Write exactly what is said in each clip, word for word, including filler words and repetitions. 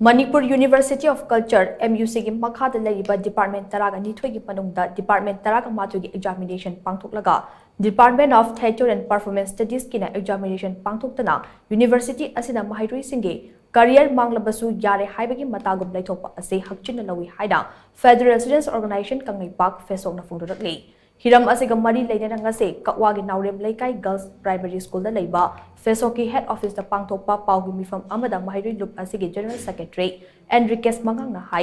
Manipur University of Culture, M U C ꯒꯤ ꯃꯈꯥꯗ ꯂꯩꯔꯤꯕ department ꯇꯔꯥꯒ ꯅꯤꯊꯣꯏꯒꯤ ꯃꯅꯨꯡꯗ department ꯇꯔꯥꯒ ꯃꯥꯊꯣꯏꯒꯤ examination ꯄꯥꯡꯊꯣꯛꯂꯒ Department of Theatre and Performance Studies ꯀꯤꯅ examination ꯄꯥꯡꯊꯣꯛꯇꯅ university ꯑꯁꯤꯅ ꯃꯍꯩꯔꯣꯏꯁꯤꯡꯒꯤ career ꯃꯥꯡꯂꯕꯁꯨ ꯌꯥꯔꯦ ꯍꯥꯏꯕꯒꯤ ꯃꯇꯥꯒꯨꯝ ꯂꯩꯊꯣꯛꯄ ꯑꯁꯤ ꯍꯛꯆꯤꯟꯅ ꯂꯧꯏ ꯍꯥꯏꯅ Federal Students Organization ꯀꯪꯂꯩꯄꯥꯛ ꯐꯦꯁꯣꯛꯅ ꯐꯣꯡꯗꯣꯔꯛꯂꯤ꯫ ꯍꯤꯔꯝ ꯑꯁꯤꯒ ꯃꯔꯤ ꯂꯩꯅꯅ ꯉꯁꯤ ꯀꯛꯋꯥꯒꯤ ꯅꯥꯎꯔꯦꯝ ꯂꯩꯀꯥꯏ Girls Primary School ꯗ ꯂꯩꯕ ꯐꯦꯁꯣꯛꯀꯤ head office ꯇ ꯄꯥꯡꯊꯣꯛꯄ ꯄꯥꯎꯒꯤ ꯃꯤꯐꯝ ꯑꯃꯗ ꯃꯍꯩꯔꯣꯏ ꯂꯨꯞ ꯑꯁꯤꯒꯤ General Secretary ꯑꯦꯟ ꯔꯤꯀꯦꯁ ꯃꯉꯥꯡꯅ ꯍꯥꯏ,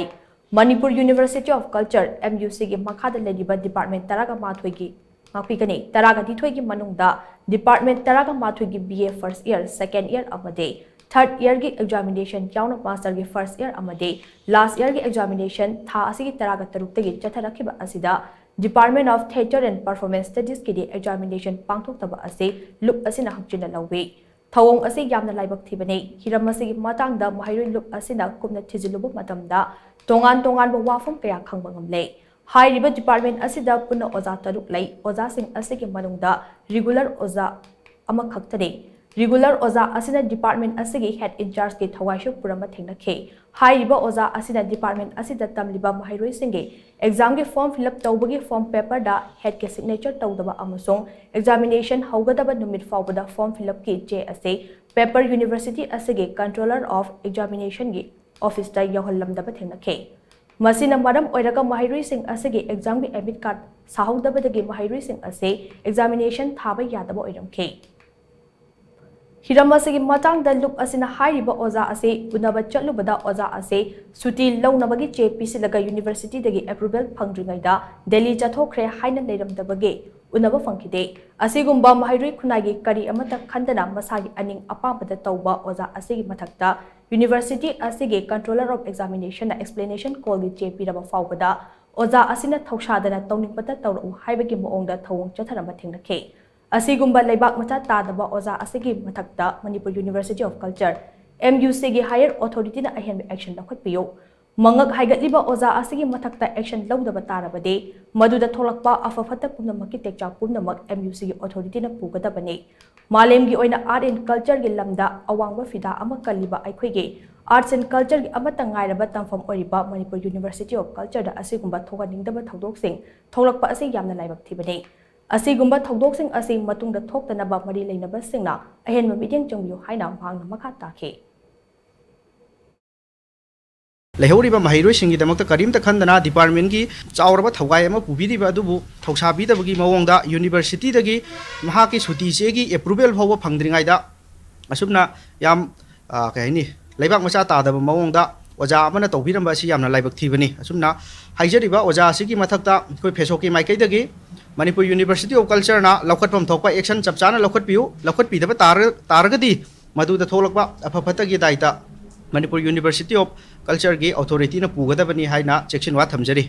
Manipur University of Culture, M U C ꯒꯤ ꯃꯈꯥꯗ ꯂꯩꯔꯤꯕ department ꯇꯔꯥꯒ ꯃꯥꯊꯣꯏꯒꯤ ꯉꯥꯛꯄꯤꯒꯅꯤ꯫ ꯇꯔꯥꯒ ꯅꯤꯊꯣꯏꯒꯤ ꯃꯅꯨꯡꯗ department ꯇꯔꯥꯒ ꯃꯥꯊꯣꯏꯒꯤ B A first year, second year ꯑꯃꯗꯤ third year ꯒꯤ examination ꯌꯥꯎꯅ master ꯒꯤ first year ꯑꯃꯗꯤ last year ꯒꯤ examination ꯊꯥ ꯑꯁꯤꯒꯤ ꯇꯔꯥꯒ ꯇꯔꯨꯛꯇꯒꯤ ꯆꯠꯊꯔꯛꯈꯤꯕ ꯑꯁꯤꯗ Department of Theatre and Performance Studies ꯀꯤꯗꯤ examination ꯄꯥꯡꯊꯣꯛꯇꯕ ꯑꯁꯤ ꯂꯨꯞ ꯑꯁꯤꯅ ꯍꯛꯆꯤꯟꯅ ꯂꯧꯏ꯫ ꯊꯧꯑꯣꯡ ꯑꯁꯤ ꯌꯥꯝꯅ ꯂꯥꯏꯕꯛ ꯊꯤꯕꯅꯤ꯫ ꯍꯤꯔꯝ ꯑꯁꯤꯒꯤ ꯃꯇꯥꯡꯗ ꯃꯍꯩꯔꯣꯏ ꯂꯨꯞ ꯑꯁꯤꯅ ꯀꯨꯞꯅ ꯊꯤꯖꯤꯜꯂꯨꯕ ꯃꯇꯝꯗ ꯇꯣꯉꯥꯟ ꯇꯣꯉꯥꯟꯕ ꯋꯥꯐꯝ ꯀꯌꯥ ꯈꯪꯕ ꯉꯝꯂꯦ꯫ ꯍꯥꯏꯔꯤꯕ department ꯑꯁꯤꯗ ꯄꯨꯟꯅ ꯑꯣꯖꯥ ꯇꯔꯨꯛ ꯂꯩ꯫ ꯑꯣꯖꯥꯁꯤꯡ ꯑꯁꯤꯒꯤ ꯃꯅꯨꯡꯗ regular ꯑꯣꯖꯥ ꯑꯃꯈꯛꯇꯅꯤ꯫ Regular ꯑꯣꯖꯥ ꯑꯁꯤꯅ department ꯑꯁꯤꯒꯤ head in charge ꯀꯤ ꯊꯋꯥꯏꯁꯨ ꯄꯨꯔꯝꯕ ꯊꯦꯡꯅꯈꯤ꯫ ꯍꯥꯏꯔꯤꯕ ꯑꯣꯖꯥ ꯑꯁꯤꯅ department ꯑꯁꯤꯗ ꯇꯝꯂꯤꯕ ꯃꯍꯩꯔꯣꯏꯁꯤꯡꯒꯤ exam ꯒꯤ form fill up ꯇꯧꯕꯒꯤ form paper ꯗ head ꯀꯤ signature ꯇꯧꯗꯕ ꯑꯃꯁꯨꯡ examination ꯍꯧꯒꯗꯕ ꯅꯨꯃꯤꯠ ꯐꯥꯎꯕꯗ form fill up ꯀꯤ ꯆꯦ ꯑꯁꯤ paper university ꯑꯁꯤꯒꯤ Controller of Examination ꯒꯤ office ꯇ ꯌꯧꯍꯜꯂꯝꯗꯕ ꯊꯦꯡꯅꯈꯤ꯫ ꯃꯁꯤꯅ ꯃꯔꯝ ꯑꯣꯏꯔꯒ ꯃꯍꯩꯔꯣꯏꯁꯤꯡ ꯑꯁꯤꯒꯤ exam ꯒꯤ admit card ꯁꯥꯍꯧꯗꯕꯗꯒꯤ ꯃꯍꯩꯔꯣꯏꯁꯤꯡ ꯑꯁꯤ examination ꯊꯥꯕ ꯌꯥꯗꯕ ꯑꯣꯏꯔꯝꯈꯤ꯫ ꯍꯤꯔꯝ ꯑꯁꯤꯒꯤ ꯃꯇꯥꯡꯗ ꯂꯨꯞ ꯑꯁꯤꯅ ꯍꯥꯏꯔꯤꯕ ꯑꯣꯖꯥ ꯑꯁꯤ ꯎꯅꯕ ꯆꯠꯂꯨꯕꯗ ꯑꯣꯖꯥ ꯑꯁꯤ ꯁꯨꯇꯤ ꯂꯧꯅꯕꯒꯤ ꯆꯦ ꯄꯤꯁꯤꯜꯂꯒ university ꯗꯒꯤ approval ꯐꯪꯗ꯭ꯔꯤꯉꯩꯗ ꯗꯦꯜꯂꯤ ꯆꯠꯊꯣꯛꯈ꯭ꯔꯦ ꯍꯥꯏꯅ ꯂꯩꯔꯝꯗꯕꯒꯤ ꯎꯅꯕ ꯐꯪꯈꯤꯗꯦ꯫ ꯑꯁꯤꯒꯨꯝꯕ ꯃꯍꯩꯔꯣꯏ ꯈꯨꯟꯅꯥꯏꯒꯤ ꯀꯔꯤ ꯑꯃꯠꯇ ꯈꯟꯗꯅ ꯃꯁꯥꯒꯤ ꯑꯅꯤꯡ ꯑꯄꯥꯝꯕꯗ ꯇꯧꯕ ꯑꯣꯖꯥ ꯑꯁꯤꯒꯤ ꯃꯊꯛꯇ university ꯑꯁꯤꯒꯤ Controller of Examination ꯅ explanation call ꯒꯤ ꯆꯦ ꯄꯤꯔꯕ ꯐꯥꯎꯕꯗ ꯑꯣꯖꯥ ꯑꯁꯤꯅ ꯊꯧꯁꯥꯗꯅ ꯇꯧꯅꯤꯡꯕꯇ ꯇꯧꯔꯛꯎ ꯍꯥꯏꯕꯒꯤ ꯃꯑꯣꯡꯗ ꯊꯧꯑꯣꯡ ꯆꯠꯊꯔꯝꯕ ꯊꯦꯡꯅꯈꯤ꯫ ꯑꯁꯤꯒꯨꯝꯕ ꯂꯩꯕꯥꯛ ꯃꯆꯥ ꯇꯥꯗꯕ ꯑꯣꯖꯥ ꯑꯁꯤꯒꯤ ꯃꯊꯛꯇ Manipur University of Culture, M U C ꯒꯤ higher authority ꯅ ꯑꯍꯦꯟꯕ action ꯂꯧꯈꯠꯄꯤꯌꯨ꯫ ꯃꯉꯛ ꯍꯥꯏꯒꯠꯂꯤꯕ ꯑꯣꯖꯥ ꯑꯁꯤꯒꯤ ꯃꯊꯛꯇ action ꯂꯧꯗꯕ ꯇꯥꯔꯕꯗꯤ ꯃꯗꯨꯗ ꯊꯣꯛꯂꯛꯄ ꯑꯐ ꯐꯠꯇ ꯄꯨꯝꯅꯃꯛꯀꯤ ꯇꯦꯛꯆꯥꯛ ꯄꯨꯝꯅꯃꯛ M U C ꯒꯤ authority ꯅ ꯄꯨꯒꯗꯕꯅꯤ꯫ ꯃꯥꯂꯦꯝꯒꯤ ꯑꯣꯏꯅ art and culture ꯒꯤ ꯂꯝꯗ ꯑꯋꯥꯡꯕ ꯐꯤꯗꯥ ꯑꯃ ꯀꯜꯂꯤꯕ ꯑꯩꯈꯣꯏꯒꯤ Arts and Cultureꯒꯤ ꯑꯃꯠꯇ ꯉꯥꯏꯔꯕ ꯇꯝꯐꯝ ꯑꯣꯏꯔꯤꯕ ꯃꯅꯤꯄꯨꯔ University of Cultureꯗ ꯑꯁꯤꯒꯨꯝꯕ ꯊꯣꯛꯍꯟꯅꯤꯡꯗꯕ ꯊꯧꯗꯣꯛꯁꯤꯡ ꯊꯣꯛꯂꯛꯄ ꯑꯁꯤ ꯌꯥꯝꯅ ꯂꯥꯏꯕꯛ ꯊꯤꯕꯅꯤ꯫ ꯑꯁꯤꯒꯨꯝꯕ ꯊꯧꯗꯣꯛꯁꯤꯡ ꯑꯁꯤ ꯃꯇꯨꯡꯗ ꯊꯣꯛꯇꯅꯕ ꯃꯔꯤ ꯂꯩꯅꯕꯁꯤꯡꯅ ꯑꯍꯦꯟꯕ ꯃꯤꯠꯌꯦꯡ ꯆꯪꯕꯤꯌꯨ ꯍꯥꯏꯅ ꯃꯍꯥꯛꯅ ꯃꯈꯥ ꯇꯥꯈꯤ꯫ ꯂꯩꯍꯧꯔꯤꯕ ꯃꯍꯩꯔꯣꯏꯁꯤꯡꯒꯤꯗꯃꯛꯇ ꯀꯔꯤꯝꯇ ꯈꯟꯗꯅ departmentꯀꯤ ꯆꯥꯎꯔꯕ ꯊꯧꯒꯥꯏ ꯑꯃ ꯄꯨꯕꯤꯔꯤꯕ ꯑꯗꯨꯕꯨ ꯊꯧꯁꯥꯕꯤꯗꯕꯒꯤ ꯃꯑꯣꯡꯗ universityꯗꯒꯤ ꯃꯍꯥꯛꯀꯤ ꯁꯨꯇꯤ ꯆꯦꯒꯤ approval ꯐꯥꯎꯕ ꯐꯪꯗ꯭ꯔꯤꯉꯩꯗ ꯑꯁꯨꯝꯅ ꯌꯥꯝ, ꯑ, ꯀꯩ ꯍꯥꯏꯅꯤ, ꯂꯩꯕꯥꯛ ꯃꯆꯥ ꯇꯥꯗꯕ ꯃꯑꯣꯡꯗ ꯑꯣꯖꯥ ꯑꯃꯅ ꯇꯧꯕꯤꯔꯝꯕ ꯑꯁꯤ ꯌꯥꯝꯅ ꯂꯥꯏꯕꯛ ꯊꯤꯕꯅꯤ꯫ ꯑꯁꯨꯝꯅ ꯍꯥꯏꯖꯔꯤꯕ ꯑꯣꯖꯥ ꯑꯁꯤꯒꯤ ꯃꯊꯛꯇ ꯑꯩꯈꯣꯏ ꯐꯦꯁꯣꯛꯀꯤ ꯃꯥꯏꯀꯩꯗꯒꯤ ꯃꯅꯤꯄꯨꯔ University of Cultureꯅ ꯂꯧꯈꯠꯐꯝ ꯊꯣꯛꯄ action ꯆꯞ ꯆꯥꯅ ꯂꯧꯈꯠꯄꯤꯌꯨ꯫ ꯂꯧꯈꯠꯄꯤꯗꯕ ꯇꯥꯔ-, ꯇꯥꯔꯒꯗꯤ ꯃꯗꯨꯗ ꯊꯣꯛꯂꯛꯄ ꯑꯐ ꯐꯠꯇꯒꯤ ꯗꯥꯏꯇ ꯃꯅꯤꯄꯨꯔ University of Cultureꯒꯤ authorityꯅ ꯄꯨꯒꯗꯕꯅꯤ ꯍꯥꯏꯅ ꯆꯦꯛꯁꯤꯟꯋꯥ ꯊꯝꯖꯔꯤ꯫